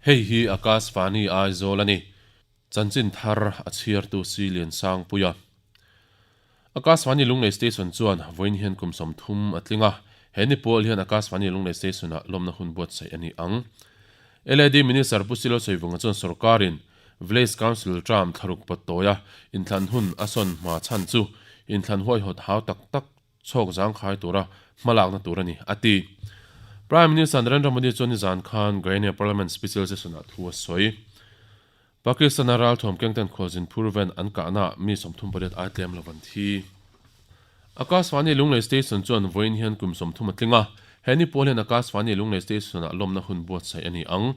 Hei hi Akashvani Aizawl a ni. Chanchin thar a chhiartu Si Liansangpuia. Akashvani Lunglei Station chuan vawiin hian kum 30 a tling a, he ni pawl hian Akashvani Lunglei Station-ah lawmna hun buatsaih a ni ang. LAD Minister Pu Silo Sawivunga chuan sorkarin Village Council term thlaruk pawt tawia inthlan hun a sawn hma chhan chu inthlan huaihawt hau tak tak chhawk zangkhai tura hmalakna tur a ni, a ti. Prime Minister Narendra Modi chuan nizan khan Guyana Parliament Special Session-ah thu a sawi. Pakistan-a ralthuam kengten khualzin phur ven an kahnaah mi 38 ai tlem lo an thi. Akashvani Lunglei Station chuan vawiin hian kum 30 a tling a, he ni pawl hian Akashvani Lunglei Station-ah lawmna hun buatsaih a ni ang.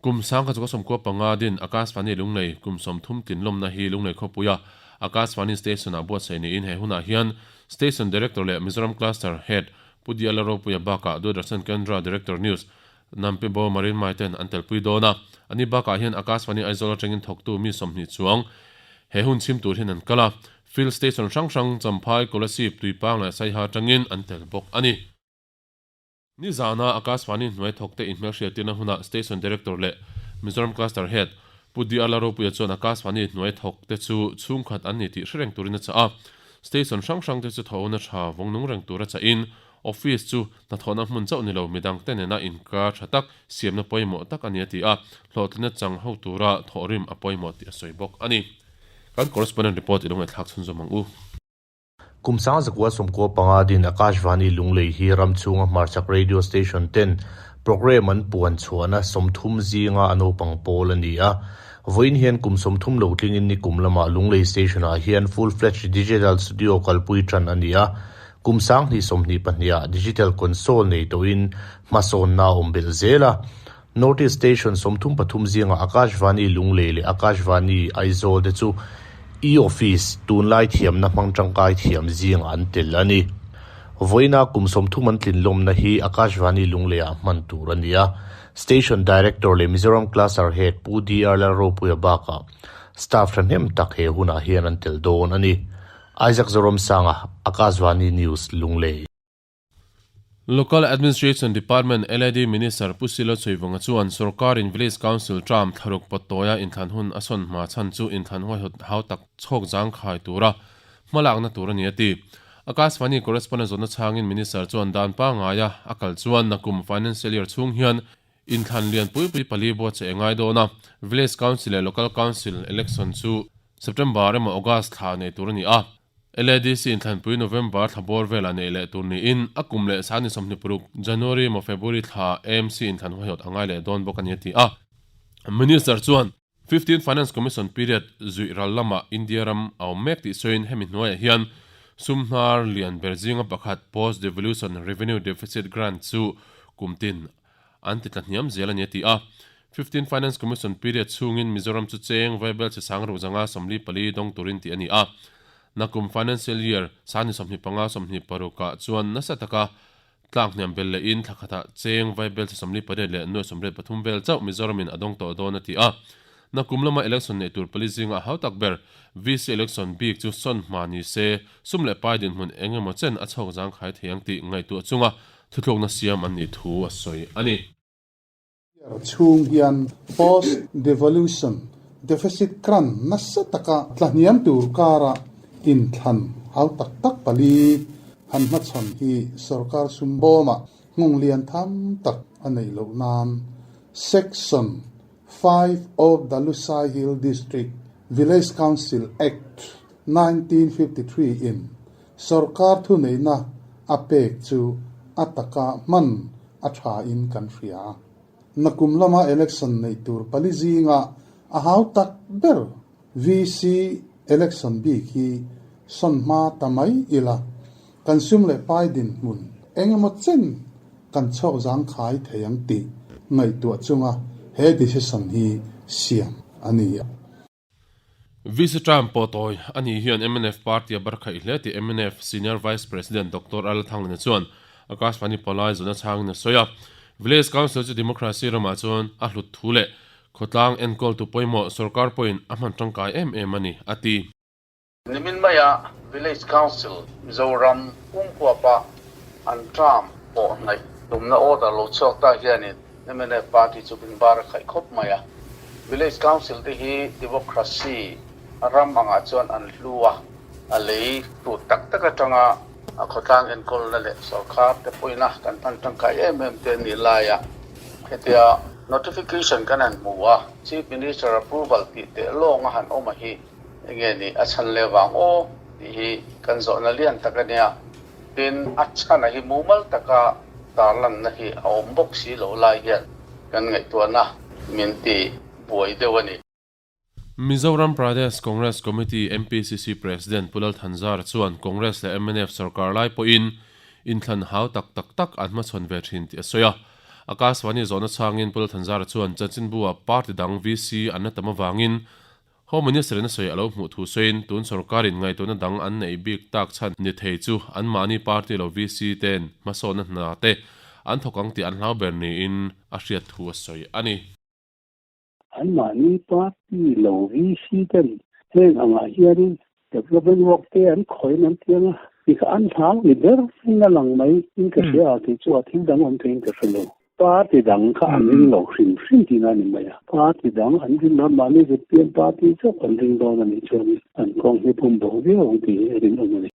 Kum 1995 din Akashvani Lunglei kum 30 tlin lawmna hi Lunglei khawpuia Akashvani Station-ah buatsaih niin he hunah hian Station Director leh Mizoram Cluster Head Pu Diala Ropuia bakah Doordarshan Kendra Director News Nampibo Marine Mai ten an telpui dawn a, ani bakah hian Akashvani Aizawl atangin thawktu mi 20 chuang he hun chhim tur hian an kal a, Field Station hrang hrang Champhai, Kolasib, Tuipang leh Saiha atangin an tel bawk a ni. Nizana Akashvani hnuai thawkte inhmelhriattirna hunah Station Director leh Mizoram Cluster Head Pu DR Laropuia chuan Akashvani hnuai thawkte chu chhungkhat an ni tih hre reng turin a chah a, Station hrang hrangte chu thawhna tha vawng nung reng tura chahin Office chu hnathawhna hmun chauh ni lo, midangte nena inkar tha tak siamna pawimawh tak a ni a ti a, hlawhtlinna chang ho tura thawhrim a pawimawh tih a sawi bawk a ni. Kan correspondent report i lo ngaihthlak chhunzawm ang u. Kum 1995 din Akashvani Lunglei hi ram chhunga hmarchhak radio station ten programme an puan chhuahna 30 zinga a naupang pawl a ni a. Vawiin hian kum 30 lo tlingin nikum lamah Lunglei station ah hian full-fledged digital studio kalpui tan a ni a. Kum 2022 ah digital console nei tawhin hmasawnna a awm belh zel a. North East Station 33 zingah Akashvani Lunglei leh Akashvani Aizawl te chu e-office tunlai thiamna hmang tangkai thiam zingah an tel a ni. Vawiina kum 30 an tlin lawmna hi Akashvani Lunglei ah hman tur a ni a. Station Director leh Mizoram Cluster Head Pu DR Lalropuia bakah staff thahnem tak he hunah hian an tel dawn a ni. Isaac Zoramsanga, Akashvani News, Lunglei. Local Administration Department, LAD, Minister Pu Silo Chhuivunga chuan sorkarin Village Council term thlaruk pawt tawia inthlan hun a sawn hma chhan chu inthlan huaihawt hau tak chhawk zangkhai tura hmalakna tur a ni a ti. Akashvani correspondent zawhna chhangin Minister chuan dan pangaia a kal chuan nakum financial year chhung hian inthlan lian pui pui pali buatsaih a ngai dawn a, Village Council leh Local Council election chu September emaw August thla nei tur a ni a, LADC inthlanpui November thla bawr velah neih leh tur niin a kum leh sani 26 January emaw February thla AMC inthlan huaihawt a ngai leh dawn bawk a ni a ti a. Minister chuan 15 Finance Commission period zuih ral lamah India ram a awm mek tih sawiin hemi hnuaiah hian sum hnar lian ber zinga pakhat Post Devolution Revenue Deficit Grant chu kum tin an ti tla hniam zel a ni a ti a. 15 Finance Commission period chhungin Mizoram chu cheng vaibel chi sang ruh zanga 44 dawng turin tih a ni a. Nakum Financial Year sani 25 26 ah chuan nasa taka tlak hniam bel lehin thla khatah cheng vaibel chi 48 leh nuai 83 vel chauh Mizoramin a dawng tawh dawn a ti a. Nakum lama election neih tur pali zinga a hau tak ber VC election bik chu sawn hma ni se sum leh pai dinhmun eng emaw chen a chhawk zangkhai thei ang tih ngaihtuah chunga Thuthlukna siam an nih thu a sawi a ni. Year chhung hian post devolution deficit kran nasa taka tlahniam tur kara inthlan hau tak tak pali han hmachhawn hi sorkar sum bawmah nghawng lian tham tak a neih loh nan Section 5 of the Lushai Hill District Village Council Act, 1953 in Sorkar thuneihna a pek chu a taka hman a tha in kan hria. Nakum lama election neih tur pali zinga a hau tak ber VC election bik hi sawn hma ta mai ila, kan sum leh pai dinhmun eng emaw chen kan chhawk zangkhai thei ang tih ngaihtuah chunga he decision hi siam a ni. VC Trump pawh tawi a nih hian mnf party a barkhaih hle tih mnf Senior Vice President Doctor Al Thanglina chuan Akashvani Palai zawhna chhangin a sawi a. Village Council chu democracy ramah chuan a hlut thu leh khawtlang enkawltu pawimawh sorkar pawhin a hman tangkai em em a ni, a ti. Nimin maia Village Council Mizoram pumhuapa an term pawh hnaih tumna order lo chhuak ta hianin mnf party chu min bar a khaih khawp mai a. Village Council te hi democracy ram angah chuan an hlu a, a lei tut tak tak atanga a khawtlang enkawlna leh sorkar te pawina kan hman tangkai em em te nih laia hetia notification kan han hmu a, Chief Minister approval tih teh lawng a han awm a hi Enge ni a chhan leh vang aw tih hi kan zawhna lian tak a nia. Tin, a chhana hi mumal taka tarlanna hi a awm bawk si lo lai hian kan ngaihtuahna min ti buai deuh a ni. Mizoram Pradesh Congress Committee, MPCC, President Pu Lal Thanzara chuan Congress leh mnf sorkar lai pawhin inthlan hau tak tak tak an hmachhawn ve thin tih a sawi a. Akashvani zawhna chhangin Pu Lal Thanzara chuan chanchinbu-ah party dang VC an la tam avangin Home Minister in a sawi a lo hmuh thu sawiin tun sorkarin ngaihtuahna dang an neih bik tak chhan ni thei chu anmahni party lo VC te'n hmasawnna hna te an thawk ang tih an hlau ber niin a hriat thu a sawi a ni. Anmahni party lo VC te'n heng angah hianin development work te an khawiin an ti ang a, ti kha an hlau ni ber in a lang mai in ka hria a tih chu a thil dang awm theiin ka hre lo. Party dang kha an ring lo hrim hrim tihna a ni mai a. Party dang an ring lo, mahni ZPM party chauh an ring dawn a nih chuan an kawng hi pum bo viau ang tih hi a rinawm a ni.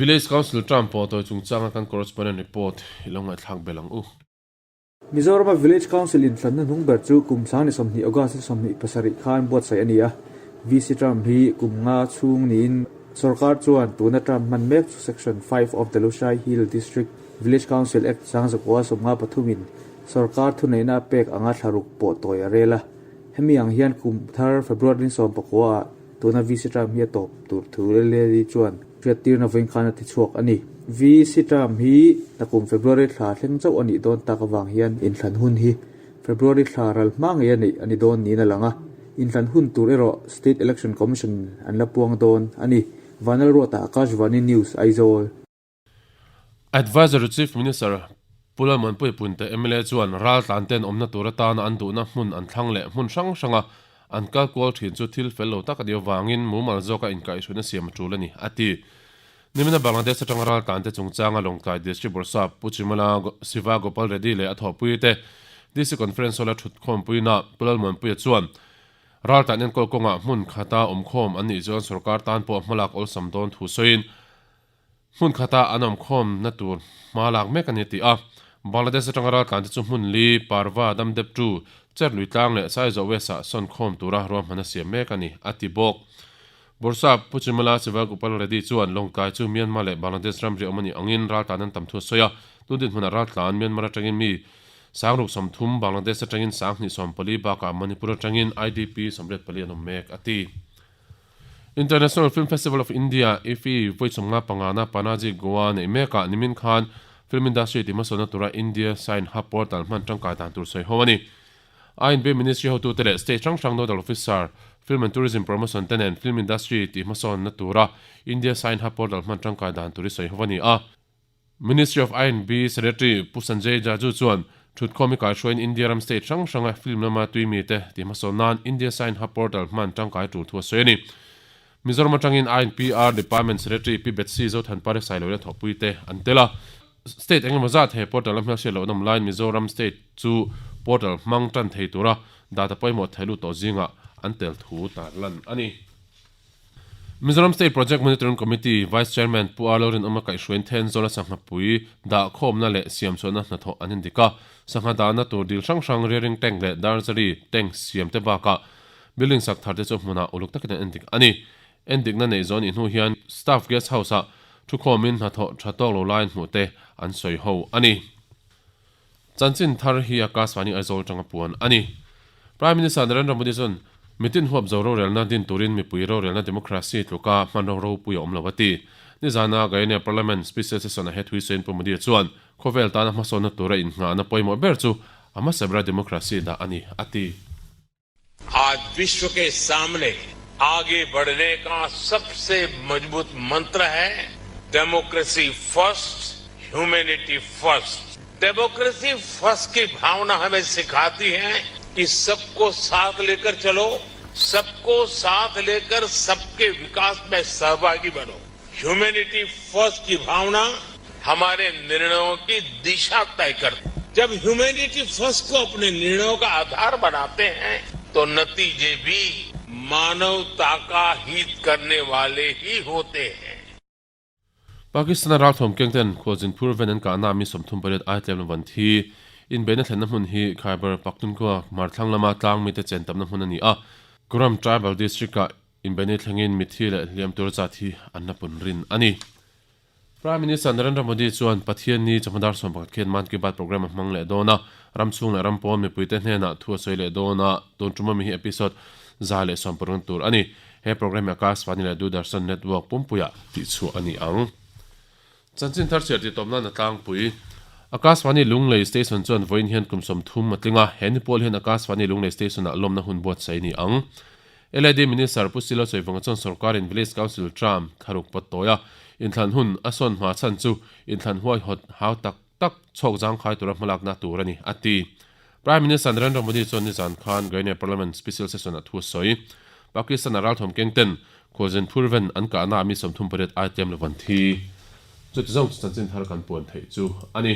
Village Council term pawh tawi chungchanga kan correspondent report i lo ngaihthlak belh ang u. Mizorama Village Council inthlanna hnung ber chu kum sang ni 20 August ni 27 khan buatsaih a ni a. VC term hi kum nga chhung niin sorkar chuan tuna term hman mek chu Section 5 of the Lushai Hill District Village Council Act 1953 in sorkar thuneihna a pek anga thlaruk pawh tawi a rel a. Hemi ang hian kum thar February ni 19 ah tuna VC term hi a tawp tur thu Leli chuan hriattirna vawiin khan a ti chhuak a ni. VC term hi nakum February thla thleng chauh a nih dawn tak avang hian inthlan hun hi February thla ral hma ngei a neih a ni dawn niin a lang a. Inthlan hun tur erawh State Election Commission an la puang dawn a ni. Vanlalruata, Akashvani News, Aizawl. Advisory Chief Minister Pu Lalmuanpuii Punte mla chuan raltlan ten awmna tur atana an duhna hmun an thlang leh hmun hrang hranga an kal kual thin chu thil fel lo tak a nih avangin mumal zawka inkaihhruihna siam a tul a ni, a ti. Nimina Bangladesh atanga raltlan te chungchanga Lawngtlai District Bawrhsap Pu Chimala Siva Gopal Reddy leh a thawhpuite DC Conference Hall-a thutkhawmpuina Pu Lalmuanpuia chuan raltlan enkawl kawngah hmun khata awmkhawm an nih chuan sorkar tan pawh hmalak awlsam dawn thu sawiin Hmun khata an awm khawmna tur hma lak mek a ni tih a, Bangladesh atanga raltlante chu hmun li, Parva, Damdeptu, Cherlui tlang leh Saizawh West ah sawn khawm tura ruahman a siam mek a ni, a ti bawk. Bawrhsap Pu Chimala Sivagopal Reddy chuan Lawngtlai chu Myanmar leh Bangladesh ramri awm a nih angin raltlan an tam thu a sawi a, tun dinhmunah raltlan Myanmar atangin mi 6030, Bangladesh atangin 2040 bakah Manipur atangin IDP 84 an awm mek, a ti. International Film Festival of India, IFFI, vawi sawmnga pangana Panaji, Goa neih mekah nimin khan film industry ti hmasawnna tura India Sign Hub portal hman tangkai dan tur sawi ho a ni. INB Ministry hotute leh state hrang hrang nodal officer, Film and Tourism Promotion te nen film industry ti hmasawnna tura India Sign Hub portal hman tangkai dan tur hi sawi ho a ni a. Ministry of I&B Secretary Pu Sanjay Jaju chuan thutkhawm i kaihruaiin India ram state hrang hranga film lama tui mite tih hmasawn nan India Sign Hub Portal hman tangkai tul thu a sawi a ni. Mizoram atangin I&PR Department Secretary Pi Betsy Zothanpari Sailoina thawhpui te an tel a. State engemaw zat he portal a hmelhriat loh nawm laiin Mizoram state chu portal hmang tan thei tura data pawimawh thei lut tawh zingah an tel thu tarlan a ni. Mizoram State Project Monitoring Committee Vice Chairman Pu Arlo Rinawma kaihhruaiin Thenzawl-a sangha pui dah khawmna leh siamchhuahna hnathawh an indik a. Sangha dahna tur dil hrang hrang rearing tank leh darzari tank siam te bakah building sak thar te chu hmunah uluk takin an endik a ni. Endikna neih zawh anih hnu hian Staff Guest House-ah thukhawmin hnathawh tha tawk lo laiin hmuh te an sawi ho a ni. Chanchin thar hi Akashvani Aizawl atanga puan a ni. Prime Minister Narendra Modi chuan mitin huap zo rorelna din turin mipui rorelna democracy tluka hmanraw ropui a awm lo a ti. Nizana Guyana Parliament Special Session-a he thui sawiin Pu Modi chuan khawvel tana hmasawnna tura innghahna pawimawh ber chu a hmasa bera democracy dah a ni a ti. आज विश्व के सामने आगे बढ़ने का सबसे मजबूत मंत्र है democracy first, humanity first. Democracy first की भावना हमें सिखाती है कि सबको साथ लेकर चलो, सबको साथ लेकर सबके विकास में सहभागी बनो। ह्यूमैनिटी फर्स्ट की भावना हमारे निर्णयों की दिशा तय करती जब ह्यूमैनिटी फर्स्ट को अपने निर्णयों का आधार बनाते हैं तो नतीजे भी मानवता का हित करने वाले ही होते हैं। Pakistan-a ralthawm keng ten khualzin phur ven an kahna mi 38 ai tlem lo van thi. Inbeihna thlenna hmun hi Khyber Pakhtunkhwa hmarthlang lama tlang mite chen tamna hmun a ni a. Kurram Tribal District-ah inbeihna thlengin mithi leh hliam tur zat hi an la pun rin a ni. Prime Minister Narendra Modi chuan Pathianni chawhma dar 11 khian Mann Ki Baat programme a hmang leh dawn a, ram chhung leh ram pawn mipuite hnenah thu a sawi leh dawn a, tun tum ami hi episode 116 tur a ni. He programme hi Akashvani leh Doordarshan network pumpuiah tihchhuah a ni ang. Chanchin thar chhiar tih tawp nan a tlangpui. Akashvani Lunglei Station chuan vawiin hian kum 30 a tling a, he ni pawl hian Akashvani Lunglei Station-ah lawmna hun buatsaih a ni ang. LAD Minister Pu Silo Chawivanga chuan sorkarin Village Council term thlaruk pawt tawi a, inthlan hun a sawn hma chhan chu inthlan huaihawt hau tak tak chhawk zangkhai tura hmalakna tur a ni, a ti. Prime Minister Narendra Modi chuan nizan khan Gaine Parliament Special Session-ah thu a sawi. Pakistan-a ralthawm keng ten khualzin phur ven an kahna ah mi 38 ai tlem lo van thi. Chuti zawng chu chanchin thar kan puan theih chu a ni.